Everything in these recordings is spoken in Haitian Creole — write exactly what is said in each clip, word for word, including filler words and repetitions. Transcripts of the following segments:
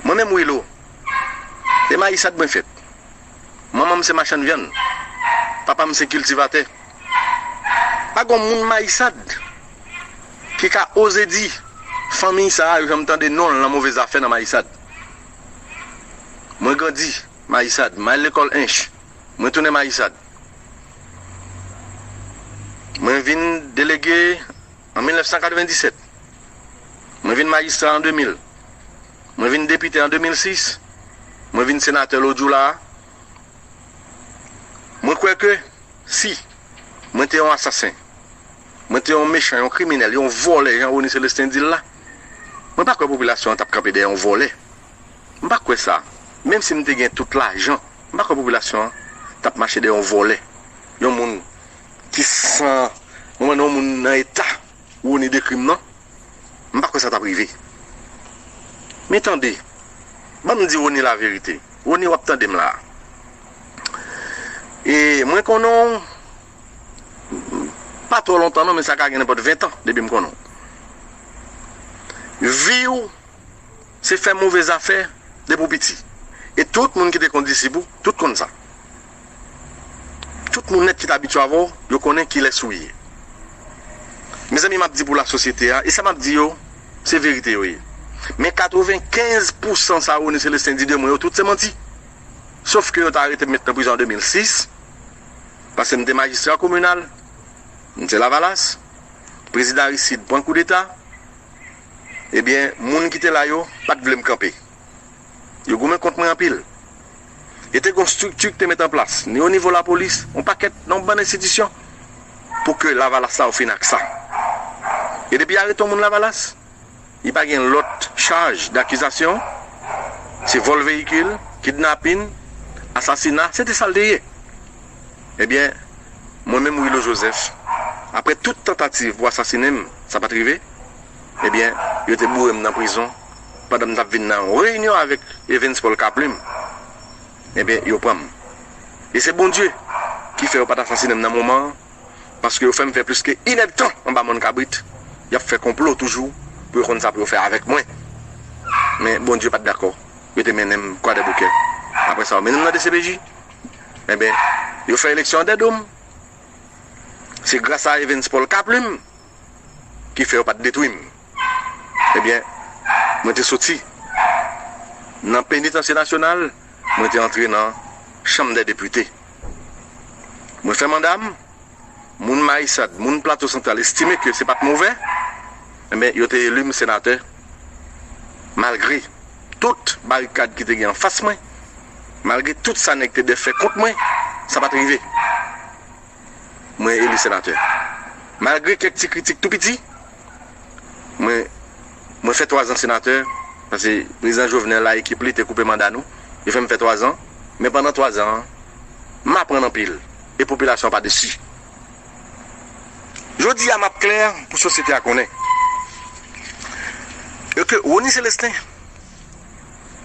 Mwen menm Wilo, e Mayisad mwen fèt. Manman m se machann vyann. Papa m se kiltivatè. Pa gon moun Mayisad ki ka oze di fanmi sa a, yo janm tande non l nan move zafè nan Mayisad. Mwen grandi Mayisad, m al lekòl Ench. Mwen tounen Mayisad. Mwen vin delege an mil nèf san katrevenndisèt. Mwen vin majistra an de mil. Mwen vin depite an de mil sis. Mwen vin senatè lòt jou la a. Mwen kwè ke si mwen te yon asasen, mwen te yon mechan, yon kriminèl, yon vòlè, jan Rony Celestin di l la, mwen pa kwè popilasyon an t ap kanpe dèyè yon vòlè. M pa kwè sa. Menm si m te gen tout lajan, m pa kwè popilasyon an t ap mache dèyè yon vòlè. Yon moun ki san, mwen, yon moun nan eta Rony dekri m nan, m pa kwè sa t ap rive. Men tande, ban m di Rony laverite. Rony, w ap tande m la a. E mwen konnen w pa twò lontan non, men sa ka gen nenpòt ven tan depi m konnen w. Vi w se fè move zafè depi w piti. E tout moun ki te konn disip ou, tout konn sa. Tout moun nèt ki t abitye avè w, yo konnen kilès ou ye. Mezanmi, m ap di pou lasosyete a, e sa m ap di yo, se verite yo ye. Men katrevenkenz pousan sa Rony Celestin di de mwen yo, tout se manti. Sof ke yo t arete m, met nan prizon an de mil sis, paske m te majistra kominal, m te Lavalas, prezidan Aristide pran koudeta, ebyen, moun ki te la yo pa t vle m kanpe. Yo goumen kont mwen anpil. E te gen yon estrikti ki te met an plas, ni o nivo lapolis, yon pakèt, nan yon bann enstitisyon, pou ke Lavalas sa yo fin ak sa. E depi y arete yon moun Lavalas, li pa gen lòt chaj dakizasyon, se vòl veyikil, kidnapin, asasina, se te sa l te ye. Ebyen, mwen menm Wilo Joseph, apre tout tantativ pou asasinen m, sa pa t rive, ebyen, yo te boure m nan prizon pandan m t ap vin nan yon reyinyon avèk Evens Paul Kaplim. Ebyen, yo pran m. E se Bondye ki fè yo pa t asasinen m nan moman an, paske yo fè m fè plis ke inèdtan anba mòn kabrit, y ap fè konplo toujou pou yo konn sa pou yo fè avèk mwen. Men Bondye pa t dakò. Yo te mennen m Kwadèboukè. Apre sa, yo mennen m nan D C P J. Enben, yo fè eleksyon an dèdo m. Se gras a Evens Paul Kaplim ki fè yo pa t detwi m. Ebyen, mwen te soti nan Penitansye Nasyonal, mwen te antre nan Chanm dè Depite. Mwen fè manda m, moun Mayisad, moun Plato Santral estime ke se pa t move, enben, yo te eli m senatè, malgre tout barikad ki te gen anfas mwen, malgre tout sa nèg te dèfè kont mwen, sa pa t rive. Mwen eli senatè. Malgre kèk ti kritik tou piti, mwen, mwen fè twazan senatè, paske prezidan Jovenel ak ekip li te koupe manda nou, yo fè m fè twazan, men pandan twazan an, m aprann anpil, e popilasyon an pa desi. Jodi a, m ap klè pou sosyete a konnen. E ke Rony Celestin,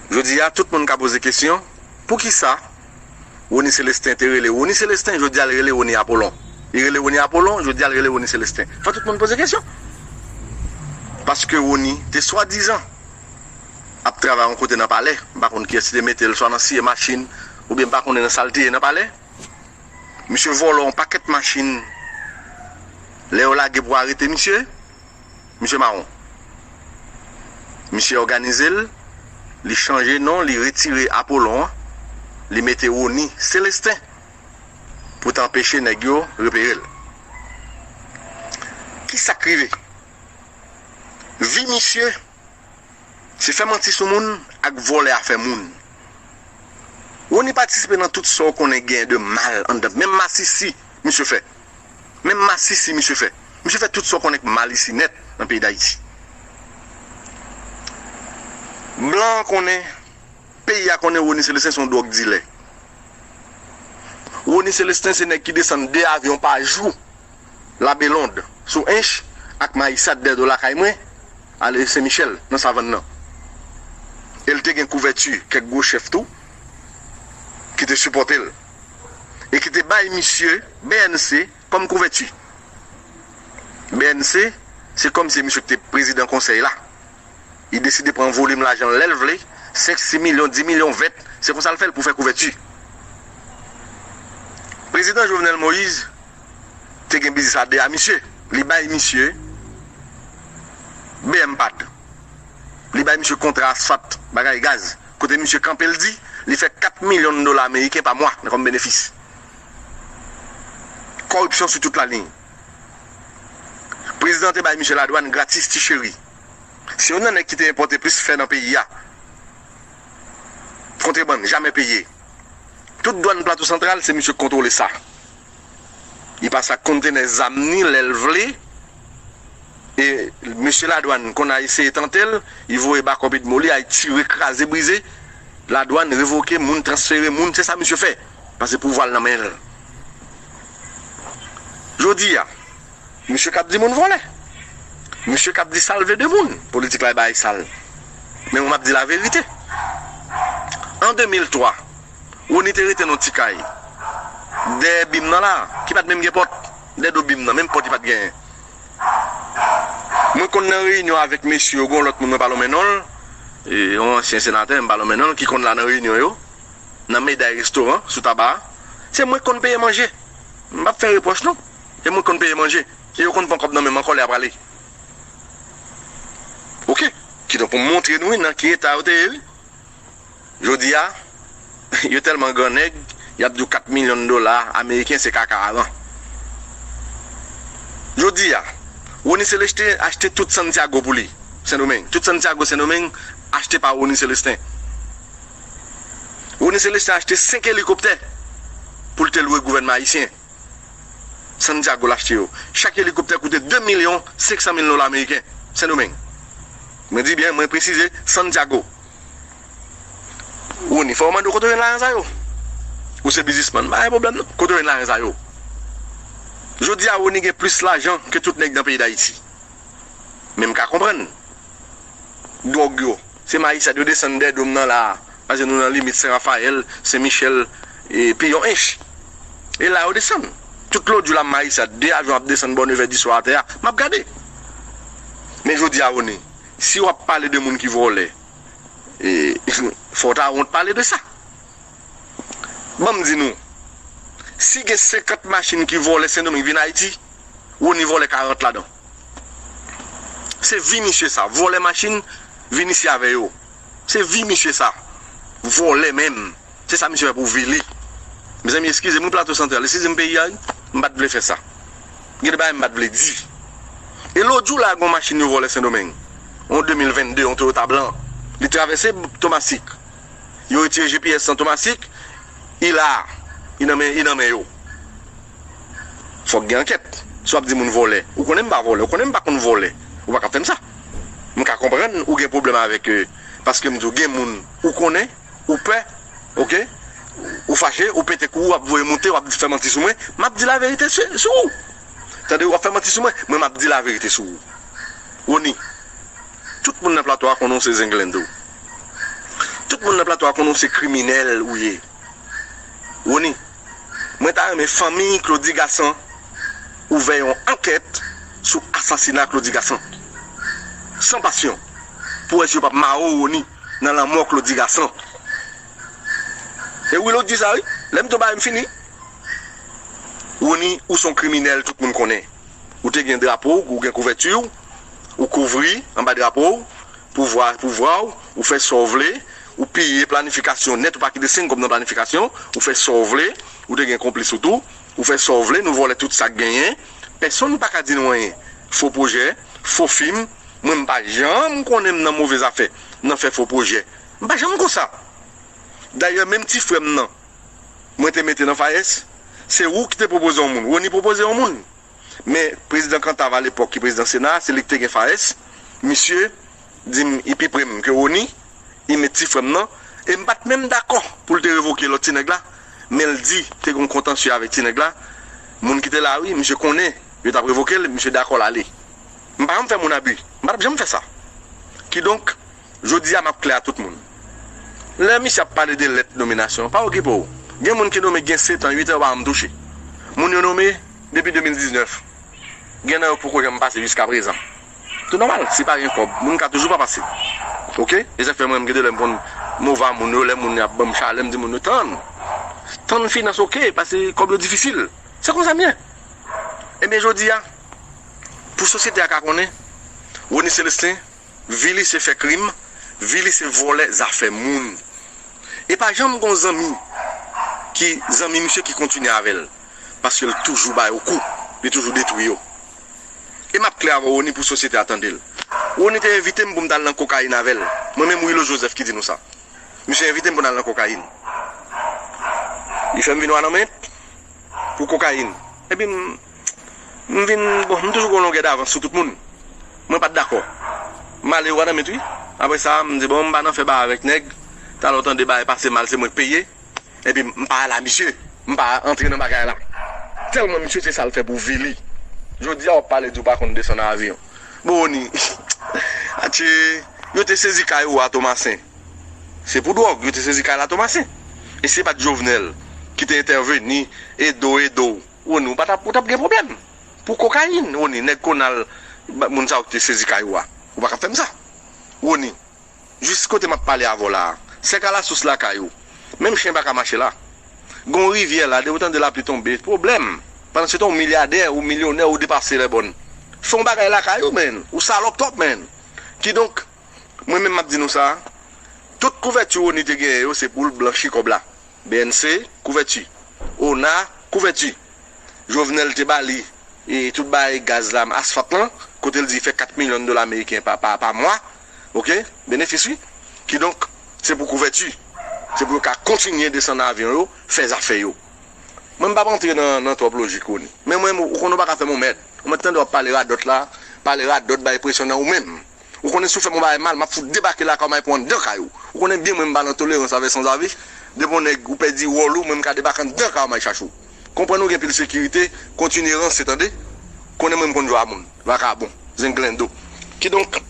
jodi a, tout moun ka poze kesyon, poukisa Rony Celestin te rele Rony Celestin, jodi a l rele Rony Apollon. Li rele Rony Apollon, jodi a l rele Rony Celestin. Fò tout moun poze kesyon. Paske Rony te swadizan ap travay yon kote nan palè. M pa konn kiyès ki te mete l, swa nan siye machin, oubyen m pa konnen nan sa l te ye nan palè. Misye vòlò yon pakèt machin. Lè yo lage pou arete misye, misye mawon. Misye òganize l, li chanje non, li retire Apollon an, li mete Rony Celestin pou t anpeche nèg yo repere l. Ki sa k rive? Vi misye, se fè manti sou moun ak vòlè afè moun. Rony patisipe nan tout sa w konnen gen de mal anndan. Menm masisi, misye fè. Menm masisi, misye fè. Misye fè tout sa w konnen k mal isi nèt nan peyi Dayiti. Blan an konnen, peyi a konnen Rony Celestin se yon dwòg dilè. Rony Celestin se nèg ki desann de avyon pa jou Labelond, sou Ench, ak Mayisad dèdo lakay mwen, ale Sen Michèl, nan Savann nan. E l te gen kouvèti kèk gwo chèf tou, ki te sipòte l. E ki te bay misye B N C kòm kouvèti. B N C, se kòmsi misye ki te prezidan konsèy la. Li deside pran volim lajan l lè l vle, Senk, sis milyon, dis milyon, ven, se konsa l fè l pou fè kouvèti. Prezidan Jovenel Moïse te gen biznis a de a misye. Li bay misye B M pad. Li bay misye kontra asfalt, bagay gaz. Kote misye kanpe, l di, li fè kat milyon dola ameriken pa mwa nan kòm benefis. Kòripsyon sou tout laliny. Prezidan te bay misye ladwàn gratis, ti cheri. Se youn nan nèg ki te enpòte plis fè nan peyi a. Kontrebann, jamè peye. Tout dwàn Plato Santral, se misye k kontwole sa. Li pase ak kontenè zam ni lè l vle. E mesye ladwàn konn al eseye tante l, li voye bakòp Edmo li, al tire, kraze, brize. Ladwàn revoke moun, transfere moun, se sa misye fè. Paske pouvwa l nan men l. Jodi a, misye k ap di moun vòlè. Misye k ap di sa l vle de moun. Politik la e bagay sal. Men mwen m ap di laverite. An de mil twa, Rony te rete nan yon ti kay dèyè bim nan la, ki pa t menm gen pòt, dèyè do bim nan, menm pòt li pa t genyen. Mwen konn nan reyinyon avèk mesye yo, gen yon lòt moun mwen pa lonmen non l, e, yon ansyen senatè, m pa lonmen non l, ki konn la nan reyinyon yo, nan Meday Restoran, sou Taba a. Se mwen k konn peye manje. M p ap fè repwòch non. Se mwen k konn peye manje. E yo konn pran kòb nan men m ankò lè y ap ale. Oke. Kidonk, pou m montre nou, wi, nan ki eta yo te ye, wi. Jodi a, yo tèlman grannèg, y ap di w kat milyon dola ameriken se kaka avan. Jodi a, Rony Celestin achte tout Santiago pou li, Sendomeng. Tout Santiago Sendomeng achte pa Rony Celestin. Rony Celestin achte senk elikoptè pou l te lwe gouvènman ayisyen. Santiago l achte yo. Chak elikoptè koute de milyon senk san mil dola ameriken. Sendomeng. Mwen di byen, mwen presize, Santiago. Rony, fò w mande w kote w jwenn lajan sa yo. Ou se biznismann, pa gen pwoblèm non. Kote w jwenn lajan sa yo? Jodi a, Rony gen plis lajan ke tout nèg nan peyi Dayiti. Men m ka konprann. Dwòg yo. Se mayisad yo desann dèyè do m nan la a. Paske nou nan limit Sen Rafayèl, Sen Michèl, e, Piyon Ench. E la yo desann. Tout lòt jou la, mayisad, de avyon ap desann bò nevè di swa atè a. M ap gade. Men jodi a, Rony, si w ap pale de moun ki vòlè, e, fò w ta wont pale de sa. Ban m di nou, si gen senkant machin ki vòlè Sendomeng vin Ayiti, Rony vòlè karant ladan. Se vi misye sa, vòlè machin, vin isi avè yo. Se vi misye sa, vòlè menm. Se sa misye fè pou vi li. Mezanmi, eskize m, wi, Plato Santral, eskize m peyi a, wi. M pa t vle fè sa. Gen de bagay m pa t vle di. E lòt jou la, gen yon machin yo vòlè Sendomeng. Yon de mil vennde, yon Toyota blan. Li travèse Tomasik. Yo retire G P S nan Tomasik, li la, li nan men, li nan men yo. Fòk gen ankèt. Si w ap di moun vòlè, ou konnen m pa vòlè, ou konnen m pa konn vòlè, ou pa ka fè m sa. M ka konprann ou gen pwoblèm avèk, euh, paske m di w gen moun ou konnen, ou pè, oke? Ou fache, ou pete kou, w ap voye moute, w ap fè manti sou mwen, m ap di laverite sou, sou ou. Tande, w ap fè manti sou mwen, mwen m ap di laverite sou ou. Rony, tout moun nan plato a konnen w se zenglendo. Tout moun nan plato a konnen w se kriminèl ou ye. Rony, mwen ta renmen fanmi Claudy Gassant ouvè yon ankèt sou asasina Claudy Gassant. San pasyon. Pou wè si yo p ap mare w, Rony, nan lanmò Claudy Gassant. E wi, Claudy sa, wi. Lè m tou ba m fini. Rony, ou se yon kriminèl, tout moun konnen. Ou te gen drapo w, ou gen kouvèti w, ou kouvri anba drapo w, pouvwa, pouvwa w, ou fè sa w vle, ou piye planifikasyon nèt, ou pa kite senk kòb nan planifikasyon, ou fè sa w vle, ou te gen konplis ou tou, ou fè sa w vle, nou vòlè tout sa k genyen, pèsonn pa ka di nou anyen. Fo pwojè, fo fim, mwen m pa janm konnen m nan move zafè, nan fè fo pwojè. M pa janm konsa. Dayè, menm ti frè m nan, mwen te mete nan FAES, se ou ki te pwopoze yon moun. Rony pwopoze yon moun. Men prezidan Cantave alepòk, ki prezidan Sena a, se li ki te gen FAES. Misye di m li pi pre m ke Rony, li met ti frè m nan. E m pa t menm dakò pou l te revoke lòt ti nèg la. Men l di te gen yon kontansye avèk ti nèg la. Moun ki te la, wi, misye konnen yo t ap revoke l, misye dakò l ale. M pa janm fè moun abi. M pa t ap janm fè sa. Kidonk, jodi a, m ap klè a tout moun. Lè misye ap pale de lèt nominasyon, pa okipe w. Gen moun ki nome gen sèt an, uit an, yo pa janm touche. Moun yo nome depi de mil diznèf. Gen nan yo poko janm pase jiskaprezan. Tou nòmal, si pa gen kòb, moun ka toujou pa pase. Oke? E sa k fè mwen, m gen de lè m konn Mova moun yo, lè moun yo ap ban m chalè, m di moun yo, tann. Tann finans, oke, paske kòb yo difisil. Se konsa m ye. Ebyen, jodi a, pou sosyete a ka konnen, Rony Celestin, vi li se fè krim, vi li se vòlè zafè moun. E pa janm gon zanmi ki, zanmi misye ki kontinye avè l, paske l toujou ba yo kou, li toujou detwi yo. E m ap klè avè w, Rony, pou sosyete a tande l. Rony te envite m pou m t al nan kokayin avè l. Mwen menm, Wilo Joseph ki di nou sa. Misye envite m pou n al nan kokayin. Li fè m vin Wanament pou kokayin. Epi m, m vin, bon, m toujou gon longè davans sou tout moun. Mwen pa t dakò. M ale Wanament, wi. Apre sa, m di, bon, m pa nan fè bagay avèk nèg. Talè w tande bagay pase mal, se mwen k peye. Epi m pa al a misye. M pa antre nan bagay la. Tèlman misye se sa l fè pou vi li. Jodi a w ap pale di w pa konn desann avyon. Bon, Rony, atye, yo te sezi kay ou a Tomasen. Se pou dwòg, yo te sezi kay la Tomasen. E si se pa t Jovenel ki te entèveni, ede w, ede w, Rony, ou pa t ap, ou t ap gen pwoblèm. Pou kokayin, Rony, nèg Konal, ba-, moun sa yo ki te sezi kay ou a. Ou pa ka fè m sa. Rony, jis kote m ap pale avè w la a, sèk a lasous lakay ou. Menm chen pa ka mache la. Gon rivyè la, depi w tande lapli tonbe, pwoblèm. Pandan se tan, ou milyadè, ou milyonè, ou depase lèbòn. Fè yon bagay lakay ou, menn. Ou salòp twòp, menn. Kidonk, mwen menm m ap di nou sa, tout kouvèti Rony te genyen yo, se pou l blanchi kòb la. B N C, kouvèti. O N A, kouvèti. Jovenel te ba li, e, tout bagay gaz la, asfalt lan, kote l di fè kat milyon dola ameriken pa, pa, pa mwa, oke, benefis wi. Kidonk, se pou kouvèti. Se pou yo ka kontinye desann avyon yo, fè zafè yo. Mwen, m p ap antre nan, nan twòp lojik, Rony. Men mwen, ou konnen w pa ka fè m yon mèd. Ou mèt tande w ap pale radòt la, pale radòt, bay presyon nan ou menm. Ou konnen si w fè m yon bagay mal, m ap fout debake lakay w, m al pran anndan kay ou. Ou konnen byen mwen m pa nan tolerans avè sanzavi. Depi yon nèg ou pèdi wòl ou, mwen m ka debake anndan kay w, m al chache w. Konprann ou gen pil sekirite, kontinye ranse, tande. Konnen mwen m konn jwe a moun, vakabon, zenglendo. Kidonk,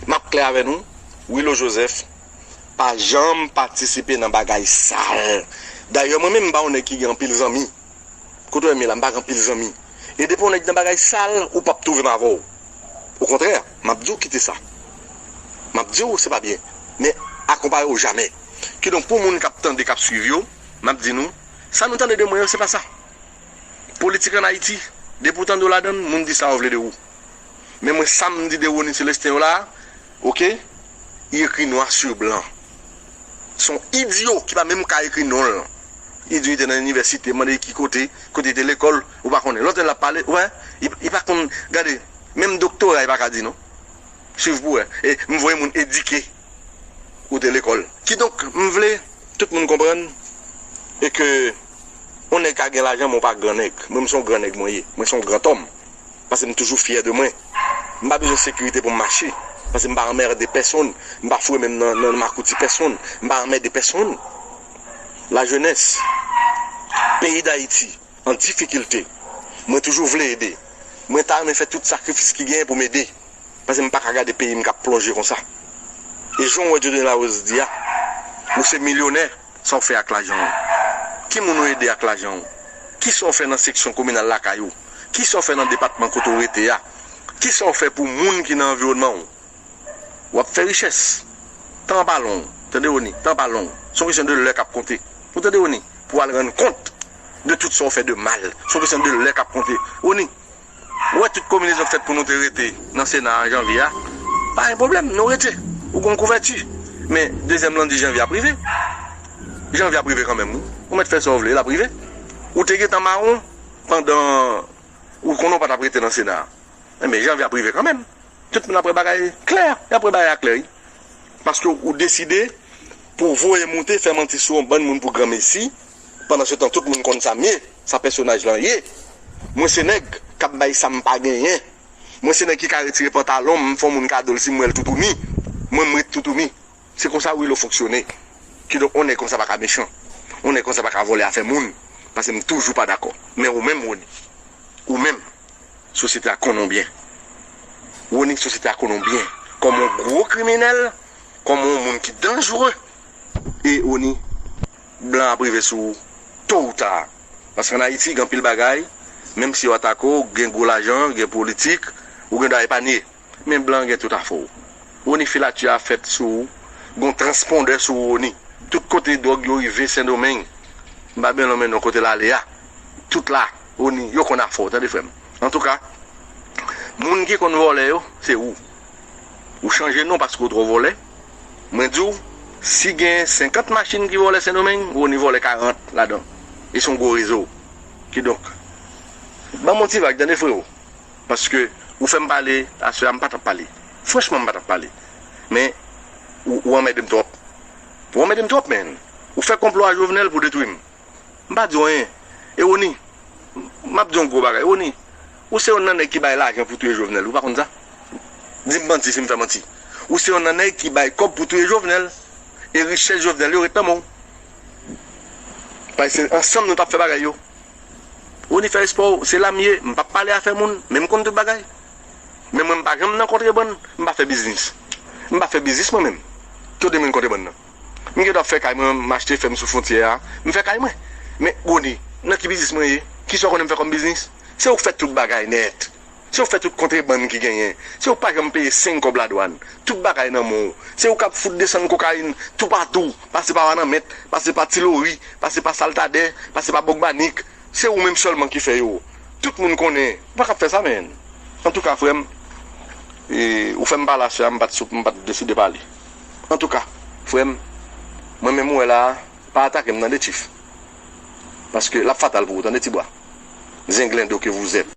m ap klè avè nou, Wilo Joseph pa janm patisipe nan bagay sal. Dayè, mwen menm m pa yon nèg ki gen anpil zanmi. Kote w wè m ye la, m pa gen anpil zanmi. E depi yon nèg nan bagay sal, ou p ap twouve m avè w. Okontrè, m ap di w kite sa. M ap di w se pa byen. Men akonpaye w jamè. Kidonk, pou moun k ap tande, k ap swiv yo, m ap di nou, sa nou tande de mwen yo, se pa sa. Politik ann Ayiti, depi w tande w ladan l, moun di sa yo vle de ou. Men mwen, sa m di de Rony Celestin yo la, oke, li ekri nwa si blan. Se yon idyo ki pa menm ka ekri non l. Idyo, li te nan inivèsite, mande ki kote, kote li te lekòl, ou pa konnen. Lòt lè l ap pale, ou wè, li, li pa konn, gade, menm doktora, li pa ka di non. Swiv pou wè. E m voye moun edike ou te lekòl. Kidonk, m vle tout moun konprann e ke yon nèg ka gen lajan, men w pa gran nèg. Mwen, m se yon gran nèg mwen ye. Mwen se yon gran tòm. Paske m toujou fyè de mwen. M pa bezwen sekirite pou m mache. Paske m pa anmède pèsonn. M pa foure men m nan, nan makouti pèsonn. M pa anmède pèsonn. Lajenès, peyi Dayiti, an difikilte. Mwen toujou vle ede. Mwen ta renmen fè tout sakrifis ki genyen pou m ede. Paske m pa ka gade peyi m k ap plonje konsa. E jan w wè Dieudonné Larose di a, ou se milyonè, sa w fè ak lajan w? Ki moun ou ede ak lajan w? Kisa w fè nan seksyon kominal lakay ou? Kisa w fè nan depatman kote w rete a? Kisa w fè pou moun ki nan anviwònman w? W ap fè richès. Tan an pa long. Tande, Rony, tan an pa long. Se yon kesyon de lè k ap konte. Ou tande, Rony? Pou w al rann kont de tout sa w fè de mal. Se yon kesyon de lè k ap konte. Rony, ou wè tout konbinezon k fèt pou nou te rete nan Sena an janvye a. Pa gen pwoblèm, nou rete. Ou gon kouvèti. Men, dezyèm lanndi janvye ap rive. Janvye ap rive kanmenm, wi. Ou mèt fè sa w vle, l ap rive. Ou te gentan mawon pandan ou konnen w pa t ap rete nan Sena a. Enben, janvye ap rive kanmenm. Tout moun ap wè bagay klè, y ap wè bagay a klè, wi. Paske ou deside pou w voye moute, fè manti sou yon bann moun pou granmesi, pandan se tan tout moun konn sa m ye, sa pèsonaj lan ye. Mwen se nèg k ap bay sa m pa genyen. Mwen se nèg ki ka retire pantalon m, m fè yon moun kado l si m wè l toutouni. Mwen, m ret toutouni. Se konsa Wilo fonksyone. Kidonk, yon nèg konsa pa ka mechan. Yon nèg konsa pa ka vòlè afè moun. Paske m toujou pa dakò. Men ou menm, Rony, ou menm, sosyete a konnen w byen. Rony, sosyete a konnen w byen. Kòm yon gwo kriminèl, kòm yon moun ki danjere. E Rony, blan ap rive sou ou, to ou ta. Paske ann Ayiti, gen anpil bagay, menm si yo atake w, gen gwo lajan, gen politik, ou gen dwa epanye. Men blan gen tout afè w. Rony, filati a fèt sou ou. gon transpondè sou Rony. Tout kote dwòg yo rive Sendomeng, m pa bezwen lonmen non kote l ale a. Tout la, Rony, yo konn afè w, tande frè m. Antouka, moun ki konn vòlè yo, se ou. Ou chanje non paske w twò vòlè. Mwen di w, si gen senkant machin ki vòlè Sendomeng, Rony vòlè karant ladan. E se yon gwo rezo. Kidonk, ban m yon ti vag, tande freo. Paske ou fè m pale, aswè a m pa t ap pale. Franchman, m pa t ap pale. Men, ou, ou anmède m twòp. Ou anmède m twòp, menn. Ou fè konplo a Jovenel pou detwi m. M pa di w anyen. E Rony, m ap di w yon gwo bagay. Rony, ou se yonn nan nèg ki bay lajan pou touye Jovenel. Ou pa konn sa? Di m manti si m fè manti. Ou se yonn nan nèg ki bay kòb pou touye Jovenel. E richès Jovenel yo ret nan men w. Paske se ansanm nou t ap fè bagay yo. Rony, fè espò w, se la m ye, m p ap pale afè moun, men m konn tout bagay. Men mwen, m pa janm nan kontrebann, m pa fè biznis. M pa fè biznis mwen menm. Kote mwen kontrebann nan? M gen dwa fè kay mwen, m achte fèm sou fwontyè a, m fè kay mwen. Men Rony, nan ki biznis mwen ye? Kisa w konnen m fè kòm biznis? Se ou k fè tout bagay nèt. Se ou k fè tout kontrebann ki genyen. Se ou k pa janm peye senk kòb ladwàn. Tout bagay nan men w. Se ou k ap fout desann kokayin toupatou, pase pa Wanament, pase pa Ti Lori, pase pa Saltadè, pase pa Bòkbanik. Se ou menm sèlman ki fè yo. Tout moun konnen. Ou pa ka ap fè sa, menn. Antouka, frè m, e, ou fè m pale aswè a, m pa t sou, m pa t deside pale. Antouka, frè m, mwen menm ou wè la a, pa atake m, tande, Chief. Paske l ap fatal pou ou, tande, Tibwa. Zenglendo ke vous êtes.